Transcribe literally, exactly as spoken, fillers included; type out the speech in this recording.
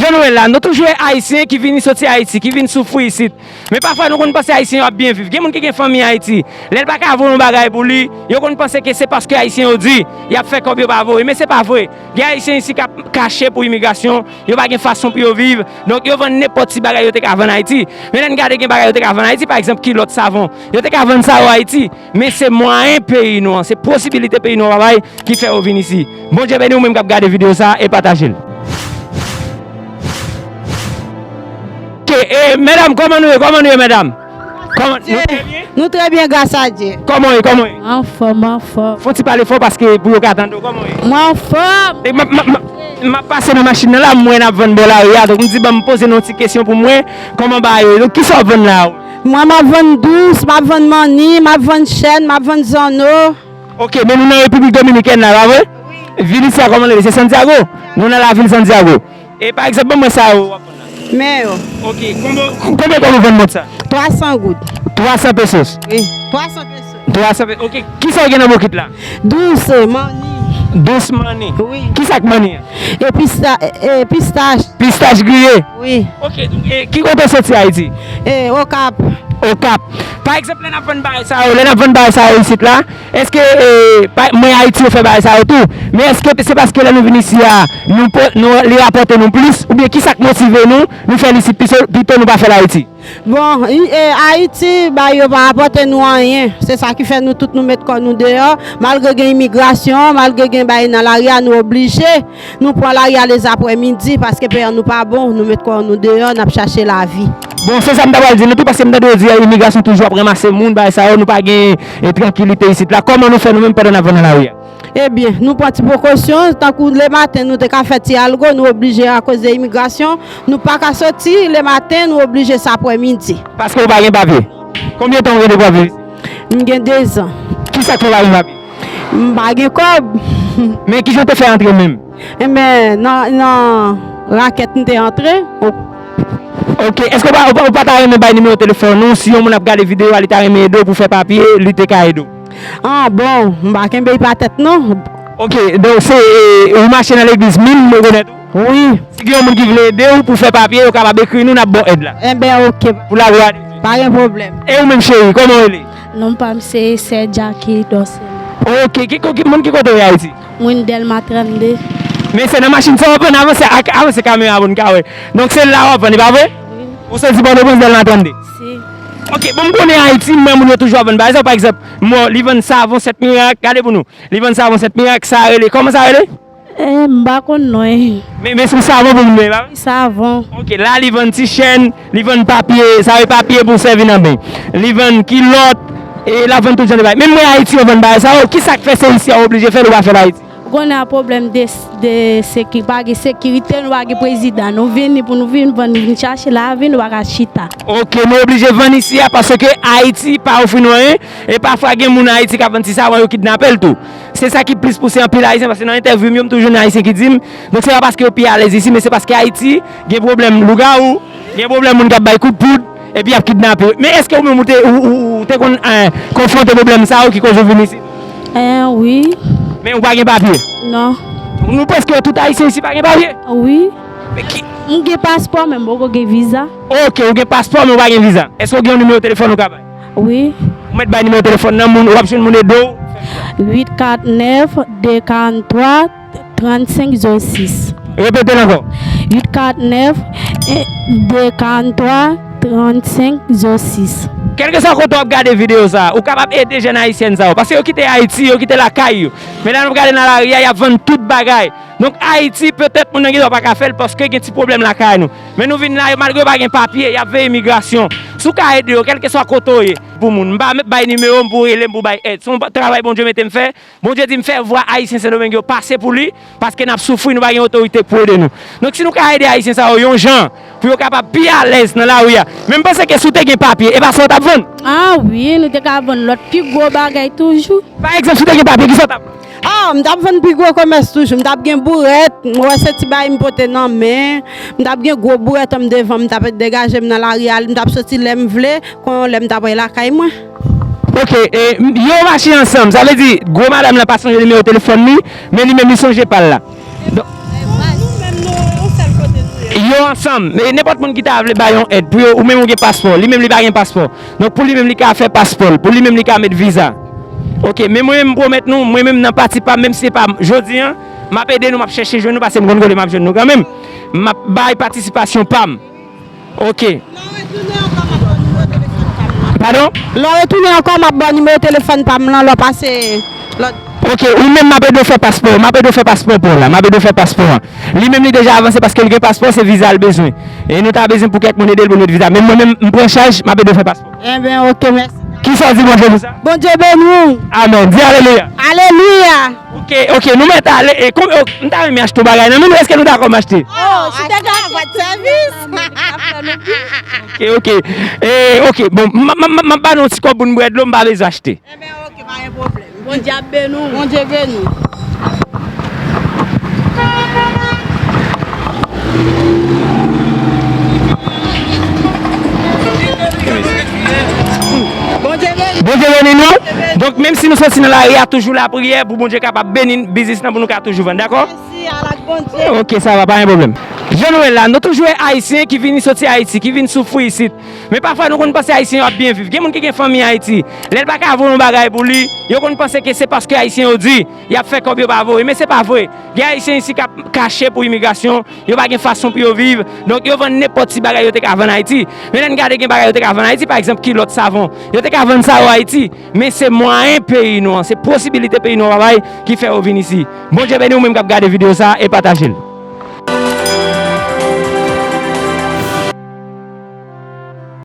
Jan nou wè la, nou toujou wè Ayisyen ki vini soti Ayiti, ki vin soufri isit. Men pafwa nou konn panse Ayisyen yo ap byen viv. Gen moun ki gen fanmi Ayiti. Lè l pa ka voye yon bagay pou li, yo konn panse ke se paske Ayisyen yo di, y ap fè kòb yo pa voye. Men se pa vre. Gen Ayisyen isi k ap kache pou imigrasyon, yo pa gen fason pou yo viv. Donk yo vann nenpòt ti bagay yo te ka vann Ayiti. Men lè n gade gen bagay yo te ka vann Ayiti, pa egzanp kilòt, savon. Yo te ka vann sa yo Ayiti. Men se mwayen peyi nou an, se posibilite peyi nou an pa bay ki fè yo vin isi. Bondye beni ou menm k ap gade videyo sa a e pataje l. Ok, e, medam, kòman nou ye? Kòman nou ye, medam? Kòman, nou trè byen? Nou trè byen, gras a Dye. Kòman w ye? Kòman w ye? Anfòm, anfòm. Fò w ti pale fò paske pou yo ka tande w. Kòman w ye? Mwen anfòm. E m ap, m ap, m ap, m ap pase nan machin nan la, m wè n ap vann bò lari a, donk m di ban m poze nou yon ti kesyon pou m wè kòman bagay yo ye. Donk, kisa w ap vann la a? Mwen, m ap vann dous, m ap vann manni, m ap vann chèn, m ap vann zanno. Ok, men nou nan Repiblik Dominikèn la, pa vre? Wi. Vil isi a, kòman l rele? Se Santiago? Nou nan lavil Santiago. E pa egzanp, ban mwen sa yo w ap vann la. Men yo. Ok, konbyen, konbyen kòb ou vann mont sa? Twa san goud. Twa san pesos? Wi, twa san pesos. Twa san pe-, ok, kisa w gen nan bokit la? Dous, e, manni. Dous manni? Wi. Kisa k manni an? E pista-, e, e pistach. Pistach griye? Wi. Ok, donk, e, ki kote w soti Ayiti? E, Okap. Okap. Pa egzanp, lè n ap vann bagay sa yo, lè n ap vann bagay sa yo isit la, èske, e, pa, mwen Ayiti yo fè bagay sa yo tou, men èske se paske lè nou vin isi a, nou po-, nou, li rapòte nou plis, oubyen kisa k motive nou, nou fè l isit pito, pito nou pa fè l Ayiti? Bon, i-, e, Ayiti, bagay yo pa rapòte nou anyen. Se sa ki fè nou tout nou met kò nou deyò. Malgre gen imigrasyon, malgre gen bagay nan lari a, nou oblije. Nou pran lari a lèzaprèmidi paske peyi nou pa bon. Nou met kò nou deyò, n ap chache lavi. Bon, se sa m ta pral di nou tou, paske m tande yo di imigrasyon toujou ap ranmase moun, bagay sa yo, nou pa gen, e, trankilite isit la. Kòman nou fè nou menm pandan n ap vann nan lari a? Ebyen, nou pran ti prekosyon, tankou lematen nou te ka fè ti algo, nou oblije akoz de imigrasyon, nou pa ka soti lematen, nou oblije sa aprèmidi. Paske w pa gen papye? Konbyen tan w gen depi w ap viv isi? M gen dezan. Kisa k fè w pa gen papye? M pa gen kòb. Men kijan w te fè antre menm? Enben, nan, nan rakèt m te antre. Ok, èske w pa, w pa, w pa ta renmen bay nimewo telefòn ou, si yon moun ap gade videyo a, li ta renmen ede w pou fè papye, li te ka ede w? Ah, bon, m pa kenbe l pa tèt non. Ok, donk se, e, ou mache nan legliz, min m rekonèt ou? Wi. Si gen yon moun ki vle ede w pou fè papye, yo kapab ekri nou, n ap ba w èd la. Enben, ok. Pou laglwa de Dye. Pa gen pwoblèm. E ou menm, cheri, kòman w rele? Non pa m se Sè Jackie Dorcel. Ok, ki, ki, moun ki kote w ye Ayiti? Mwen Dèlma trannde. Men se nan machin sa w ap vann, avanse ak, avanse kamera pou n ka wè. Donk se la w ap vann, e pa vre? Wi. Ou soti Pòtoprens Dèlma trannde? Si. Ok, bon, m konnen Ayiti, m wè moun yo toujou ap vann bagay sa, pa egzanp, m wè li vann savon Sèt Mirak, gade pou nou. Li vann savon Sèt Mirak, sa rele, kòman sa rele? Eh, m pa konn non. Men, men se yon savon pou moun benyen, pa vre? Savon. Ok, la li vann ti chèn, li vann papye, sa vle papye pou sèvi nan beny. Li vann kilòt, e l ap vann tout jan de bagay. Menm mwen Ayiti yo vann bagay sa yo, kisa k fè se isi a w oblije fè l, ou pa fè l Ayiti? Ou konnen a pwoblèm de, de seki-, pa gen sekirite, nou pa gen prezidan. Nou vini pou nou vin vann, vin chache lavi, nou pa ka chita. Ok, nou oblije vann isi a paske Ayiti pa ofri nou anyen, e pafwa gen moun Ayiti k ap vann ti savon, yo kidnape l tou. Se sa ki plis pouse anpil Ayisyen, paske nan entèvyou m yo, m toujou jwenn Ayisyen ki di m, donk se pa paske yo pi alèz isi, men se paske Ayiti gen pwoblèm lougawou, gen pwoblèm moun k ap bay kout poud, epi y ap kidnape yo. Men èske ou menm ou te, ou, ou, ou te konn, eh, konfwonte pwoblèm sa yo ki koz ou vin isi? Eh, wi. Men ou pa gen papye? Non. Nou prèske tout Ayisyen isi pa gen papye? Wi. Men ki... M gen paspò, men m poko gen viza. Ok, ou gen paspò, men ou pa gen viza. Èske ou gen yon nimewo telefòn ou ka bay? Wi. Ou mèt bay nimewo telefòn nan, moun, w ap jwenn moun ede w. Uit kat nèf, de karant twa, trannsenk zewo sis. Repete l ankò. Uit kat nèf, de karant twa, trannsenk zewo sis. Kèlkeswa kote w ap gade videyo sa a, ou kapab ede jèn ayisyèn sa yo. Paske yo kite Ayiti, yo kite lakay yo. Men la n ap gade nan lari a, y ap vann tout bagay. Donk, Ayiti, petèt, moun nan gen dwa pa ka fè l paske gen ti pwoblèm lakay nou. Men nou vin la, yo, malgre yo pa gen papye, y ap veye imigrasyon. Si w ka ede yo, kèlkeswa kote w ye, pou moun. M pa mèt bay nimewo m pou rele m pou bay èd. Se yon travay Bondye mete m fè. Bondye di m fè vwa Ayisyen Sendomeng yo pase pou li, paske n ap soufri, nou pa gen otorite k pou ede nou. Donk, si nou ka ede Ayisyen sa yo yon jan, pou yo kapab pi alèz nan lari a. Men m panse ke si w te gen papye, e pa sa w t ap vann? Ah wi, nou te ka vann lòt pi gwo bagay toujou. Pa egzanp, si w te gen papye, kisa w t ap vann? Ah, m t ap vann pi gwo komès toujou. M t ap gen bourèt, m wè se ti bagay m pote nan men. M t ap gen gwo bourèt an m devan, m t ap degaje m nan lari a, m t ap soti lè m vle, kon lè m t ap al lakay mwen. Ok, e, m, yo mache ansanm, sa vle di, gwo madanm lan pa sonje nimewo telefòn li, men li menm li sonje pa l la. Donk, nou menm nou yon sèl kote nou ye. Yo ansanm, men nenpòt moun ki ta vle bay yon èd pou yo, ou menm ou gen paspò, li menm li pa gen paspò. Donk pou li menm li ka fè paspò l, pou li menm li ka met viza. Ok, men mwen menm m pwomèt nou, mwen menm nan pati pa m, menm si se pa jodi an, m ap ede nou, m ap chèche jwenn nou, paske m konn kote m ap jwenn nou kanmenm. M ap bay patisipasyon pa m. Ok. Padon? Lè w retounen ankò, m ap ba w nimewo telefòn pa m lan, lè w pase lòt. Ok, ou menm m ap ede w fè paspò, m ap ede w fè paspò pa w la, m ap ede w fè paspò an. Li menm li deja avanse paske l gen paspò, se viza l bezwen. E nou ta bezwen pou kèk moun ede l pou nou viza. Men mwen menm, m pran chaj, m ap ede w fè paspò. Enben, ok, mèsi. Kisa w di Bondye pou sa? Bondye beni w. Amèn. Di alelouya. Alelouya. Ok, ok, nou mèt ale. E, kòm, ok, m ta renmen achte yon bagay nan men nou, èske nou dakò m achte? Oh, si te gen yon sèvis. Ok, ok. E, ok, bon, m, m, m, m ap ba nou yon ti kòb pou n bwè dlo, m pa bezwen achte. Enben, ok, pa gen pwoblèm. Bondye ap beni w. Bondye beni w. Bondye beni nou. Donk, menm si nou soti nan lari a, toujou lapriyè pou Bondye kapab beni biznis lan, pou nou ka toujou vann, dakò? Mèsi, al ak Bondye. Ok, sa va, pa gen pwoblèm. Jan nou wè la, nou toujou wè Ayisyen ki vini soti Ayiti, ki vin soufri isit. Men pafwa nou konn panse Ayisyen yo ap byen viv. Gen moun ki gen fanmi Ayiti. Lè l pa ka voye yon bagay pou li, yo konn panse ke se paske Ayisyen yo di, y ap fè kòb yo pa voye. Men se pa vre. Gen Ayisyen isi k ap kache pou imigrasyon, yo pa gen fason pou yo viv. Donk yo vann nenpòt ti bagay yo te ka vann Ayiti. Men lè n gade gen bagay yo te ka vann Ayiti, pa egzanp kilòt, savon. Yo te ka vann sa yo Ayiti. Men se mwayen peyi nou an, se posibilite peyi nou an pa bay ki fè yo vin isi. Bondye beni w menm k ap gade videyo sa a e pataje l.